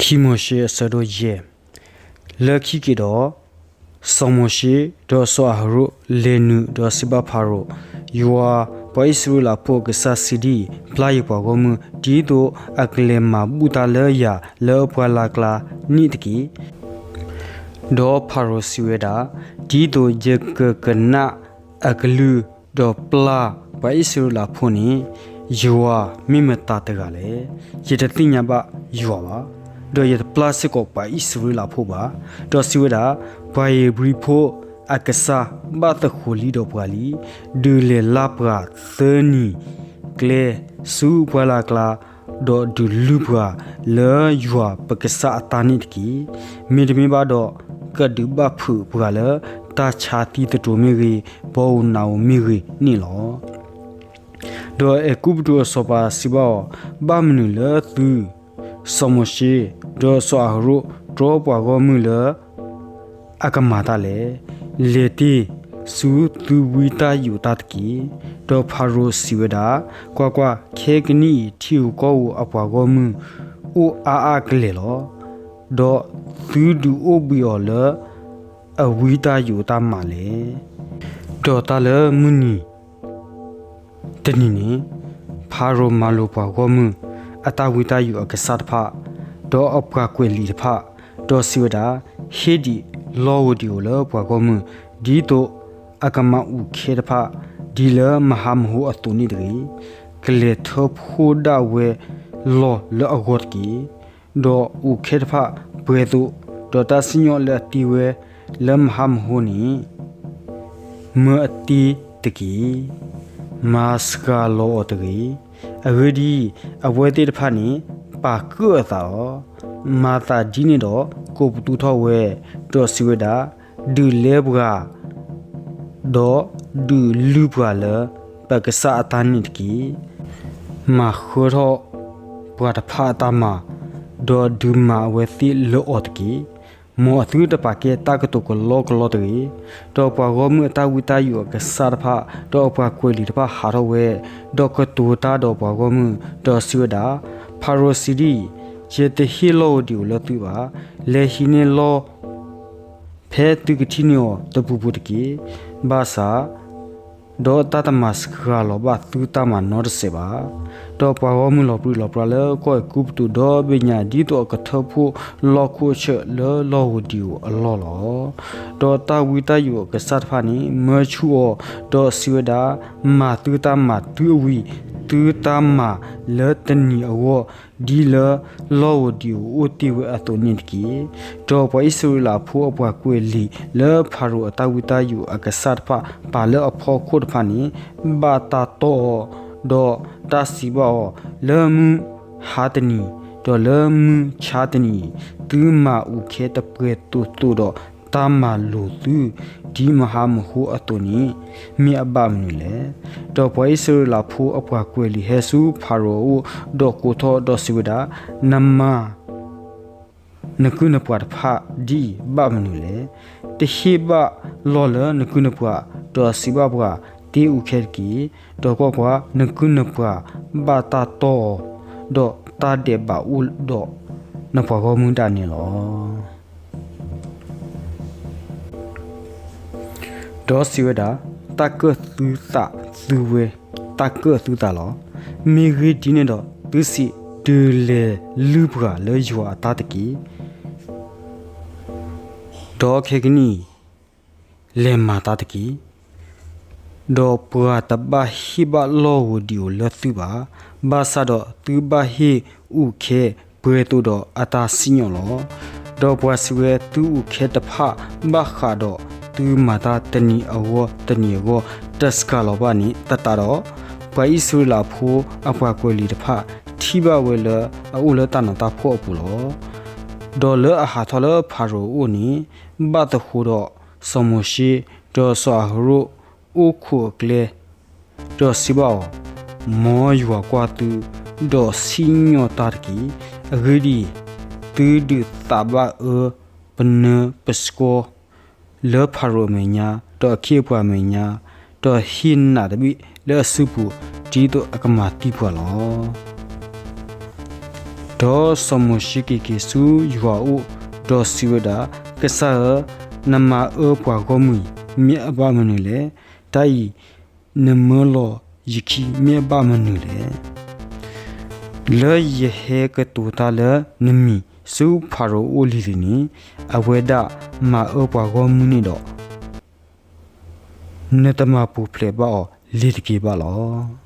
ခံမိၤၡ့အဆၢဒိၣ်ယဲၢ်. လၢခံက့ၤဒီး, စီၤမိၤၡ့ဒီးစီၤအၤဟရိၣ်လဲၤနုာ်ဒီးစံးဘၣ်ဖၤရိၤ, ယွၤပှၤအံၣ်စရ့လးဖိအကစၢ်စံးဒ်အံၤ, ပျၢ်ယပှၤဂီၢ်မုၢ်, ဒ်သိးအကလဲၤမၤဘူၣ်တၢ်လၢယၤလၢပှၢ်လၢ်ကျါန့ၣ်တက့ၢ်. ဒီးဖၤရိၤစံးဝဲဒၣ်, ဒ်သိးယကကနၣ်အကလုၢ်, ဒီးပျၢ်ပှၤအံၣ်စရ့လးဖိန့ၣ်, ယွၤမ့ၢ်မတၤတဂၤလဲၣ်. ယတသ့ၣ်ညါဘၣ်ယွၤဘၣ်. ဒီးယတပျၢ်စ့ၢ်ကီးပှၤအံၣ်စရ့လးဖိဘၣ်. ဒီးစံးဝဲဒၣ်, ပှၤဧ့ၤဘြံၤဖိအကစၢ်ဘၣ်သဃိးလံဒီးပှၤလံ. ဒုးလဲၤလၢပှၤသၢနံၤကျဲဆူပှၢ်လၢ်ကျါ, ဒီးဒုးလုၢ်ပှၤလၢယွၤပကစၢ်အတၢ်န့ၣ်တက့ၢ်. မ့တမ့ၢ်ဘၣ်ဒီး, ကဒုးဘၣ်ဖုးပှၤလၢတၢ်ဆါသံသတြိာ်မ့ၢ်ဂ့ၤ, ဘီဧိၤနးဧိၤမ့ၢ်ဂ့ၤန့ၣ်လီၤ. ဒီးအဲၤကူပတူးအစီၤပၤစံးဘၣ်အီၤ, ဘၣ်မနုၤလၢသု, စီၤမိၤၡ့, ဒီးစီၤအၤဟရိၣ် တြီပှၤဂီၢ်မုၢ်လၢအကမၤတၢ်လဲၣ်. လဲၤတ့ၢ်ဆူသုဝံတၢ်ယိးတၢ်တက့ၢ်. ဒီးဖၤရိၤစံးဝဲဒၣ်, ကွၢ်ကွၢ်, ခဲကနံၣ်အံၤ ထံဧိၤကီၢ်ဧိၤအပှၤဂီၢ်မုၢ်အိၣ်အါအါကလဲာ်လီၤ. ဒီးသုဒုးအိၣ်ဘှံးအီၤလၢအဝံတၢ်ယိးတၢ်မးလဲၣ်. ဒီးတၢ်လၢမုၢ်နံၤ တနံၤန့ၣ်, ဖၤရိၤမၤလိာ်ပှၤဂီၢ်မုၢ်အတၢ်ဝံတၢ်ယိးအကစၢ်တဖၣ်, ဒီးအပှၤကွဲးလံာ်တဖၣ်, ဒီးစံးဝဲဒၣ်, ဟ့ၣ်ဒံးလီၢ်ဧိၤဒံးဧိၤလၢပှၤဂီၢ်မုၢ်, ဒ်သိးအကမၤအူးခဲတဖၣ်, ဒ်လၢမဟါမဟိအသိးန့ၣ်တဂ့ၤ. ကလဲၤထၢဖှိၣ်ဒၣ်ဝဲလီၢ်လၢအဂီၢ်တက့ၢ်. ဒီးအူးခဲတဖၣ်ပှဲၤသိး, ဒီးတၢ်စံၣ်ညီၣ်လၢအတ့ဝဲလၢမဟါမဟိန့ၣ် မၢအတ့တက့ၢ်. မၤစှၤလီၤအီၤတဂ့ၤ. အဂ့ၢ်ဒ်အံၤ, အဝဲသ့ၣ်တဖၣ်န့ၣ်ပာ်ကၢၣ်အသးလီၤ. မၤသးဒ်န့ၣ်ဒီးကိးပသူထီၣ်ဝဲ, ဒီးစံးဝဲဒၣ်, ဒုးလဲပှၤ, ဒီးဒုးလုၢ်ပှၤလၢပကစၢ်အတၢ်န့ၣ်တက့ၢ်. မၤဃၢထီၣ်ပှၤတဖၣ်အတၢ်မၤ, ဒီးဒုးမၤအဝဲသ့ၣ်လၢအီၤတက့ၢ်. မ်အသုတပာ်ကဲတၢ်ကတိၤကလီကလီတဂ့ၤ. ဒီးပှၤဂီၢ်မုၢ်အတၢ်ဝံတၢ်ယိးအကစၢ်တဖၣ်, ဒီးအပှၤကွဲးလံာ်တဖၣ်ဟးထီၣ်ဝဲ, ဒီးကတိၤတၢ်ဒီးပှၤဂီၢ်မုၢ်, ဒီးစံးဝဲဒၣ်, ဖၤရိၤစံးဒ်အံၤ, ယတဟ့ၣ်လီၢ်ဧိၤဒံးဧိၤလၢသုဘၣ်. လဲၤဟံးန့ၢ်လီၢ် ဖဲသုကထံၣ်န့ၢ်အီၤတပူၤပူၤတက့ၢ်. ဘၣ်ဆၣ်, ဒီးတၢ်တမၤစှၤလီၤဘၣ်သုတၢ်မၤနီတစဲးဘၣ်. ဒီးပှၤဂီၢ်မုၢ်လီၤပြံလီၤပြါလၢကီၢ်အဲၤကူပတူးဒီဘ့ၣ်ညါ ဒ်သိးအကထၢဖှိၣ်လီၢ်ခိၣ်အဆၢၣ်လၢလီၢ်ဧိၤဒံးဧိၤအလီၢ်လီၤ. ဒီးတၢ်ဝံတၢ်ယိးအကစၢ်တဖၣ်န့ၣ် မၢဆူၣ်အီၤ, ဒီးစံးဝဲဒၣ်, မၤသုတၢ်မၤတုၤအဝံၤ, သုတၢ်မၤလၢတနံၤအဂီၢ်, ဒ်လၢလီၢ်ဧိၤဒံးဧိၤအိၣ်တ့ၢ်ဝဲအသိးန့ၣ်တက့ၢ်. ဒီးပှၤအံၣ်စရ့လးဖိအပှၤကွဲးလံာ်လၢဖၤရိၤအတၢ်ဝံတၢ်ယိးအကစၢ်တဖၣ် ပာ်လၢအဖီခိၣ်တဖၣ်န့ၣ် ဘၣ်တၢ်တီၢ်အီၤ, ဒီးတၢ်စံးဘၣ်အီၤ, လၢမုၢ်ဟါတနံၤ, ဒီးလၢမုၢ်ဆါတနံၤ, သုမၤအူးခဲတပှဲၤသိးသိးဒီး တၢ်မၤလိာ်သု ဒ်မဟါမဟိအသိးန့ၣ် မ့ၢ်အဘၣ်မနုၤလဲၣ်. ဒီးပှၤအံၣ်စရ့လးဖိအပှၤကွဲးလံာ်ဟဲဆူဖၤရိၤအအိၣ်, ဒီးကိးထီၣ်ဒီးစံးဝဲဒၣ်, နမၤ နကုၢ်နပှၤတဖၣ်ဒ်အံၤဘၣ်မနုၤလဲၣ်. တဟ့ၣ်ဘၣ်လီၢ်လၢနကုၢ်နပှၤ, ဒီးစံးဘၣ်ပှၤ, တ့အူးခဲတက့ၢ်. ဒီးကွၢ်ကွၢ်, နကုၢ်နပှၤဘၣ်တၢ်တီၢ်အီၤ, ဒီးတၢ်ဒဲးဘးအိၣ်ဒီးနပှၤဂီၢ်မုၢ်ဒၣ်နဲလီၤ. ဒီးစံးဝဲဒၣ်, တၢ်ကၢၣ်သုသးသုဝဲ, တၢ်ကၢၣ်သုသးလီၤ. မ့ၢ်ဂ့ၢ်ဒ်န့ၣ်ဒီး, သုစံးဒုးလဲၤလုၢ်ပှၤလၢယွၤအတၢ်တက့ၢ်. ဒီးခဲကနံၣ်အံၤ လဲၤမၤတၢ်တက့ၢ်. ဒီးပှၤတဘၣ်ဟ့ၣ်ဘၣ်လီၢ်ဧိၤဒံးဧိၤလၢသုဘၣ်, ဘၣ်ဆၣ်ဒီးသုဘၣ်ဟ့ၣ်အူးခဲပှဲၤသိးဒီးအတၢ်စံၣ်ညီၣ်လီၤ. ဒီးပှၤစံးဝဲ, သုအူးခဲတဖၣ်ဘၣ်ဃးဒီးသုမၤတၢ်တနံၤအဂီၢ်တနံၤအဂီၢ် တစှၤလီၤဘၣ်န့ၣ်သတးဒီး, ပှၤအံၣ်စရ့လးဖိအပှၤကွဲးလံာ်တဖၣ် ထံၣ်ဘၣ်ဝဲလၢအအိၣ်လၢတၢ်နးတၢ်ဖှီၣ်အပူၤလီၤ. ဒီးလၢအဟးထီၣ်လၢဖၤရိၤအအိၣ်န့ၣ်, ဘၣ်သဃိးဒီးစီၤမိၤၡ့, ဒီးစီၤအၤဟရိၣ်အိၣ်ခိးအကျဲ, ဒီးစံးဘၣ်အီၤ, မ်ယွၤကွၢ်သု, ဒီးစံၣ်ညီၣ်တၢ်တက့ၢ်. အဂ့ၢ်ဒ်အံၤ, သုဒုးသးဘၣ်အၢပနၢပစှီၤ လၢဖၤရိၤအမဲာ်ညါ, ဒီးအခ့အပှၤအမဲာ်ညါ, ဒီးဟ့ၣ်နးတဘ့ၣ်လၢအစုပူၤ, ဒ်သိးအကမၤသံပှၤလီၤ. ဒီးစီၤမိၤၡ့က့ၤက့ၤဆူယွၤအအိၣ်, ဒီးစံးဝဲဒၣ်, ကစၢ်ဧၢ, နမၤအၢပှၤဂီၢ်မုၢ်အံၤ မ့ၢ်အဘၣ်မနုၤလဲၣ်. တၢ်အံၤနမၢလီၤယခံ မ့ၢ်အဘၣ်မနုၤလဲၣ်. လၢယဟဲကတိၤတၢ်လၢနမံၤဆူဖၤရိၤအအိၣ်လံၤလံၤန့ၣ်, အဝဲဒၣ်မၤအၢပှၤဂီၢ်မုၢ်န့ၣ်ဒီး, နတမၤပူၤဖျဲးဘၣ်အီၤလ့ၤတက့ၢ်ဘၣ်လီၤ.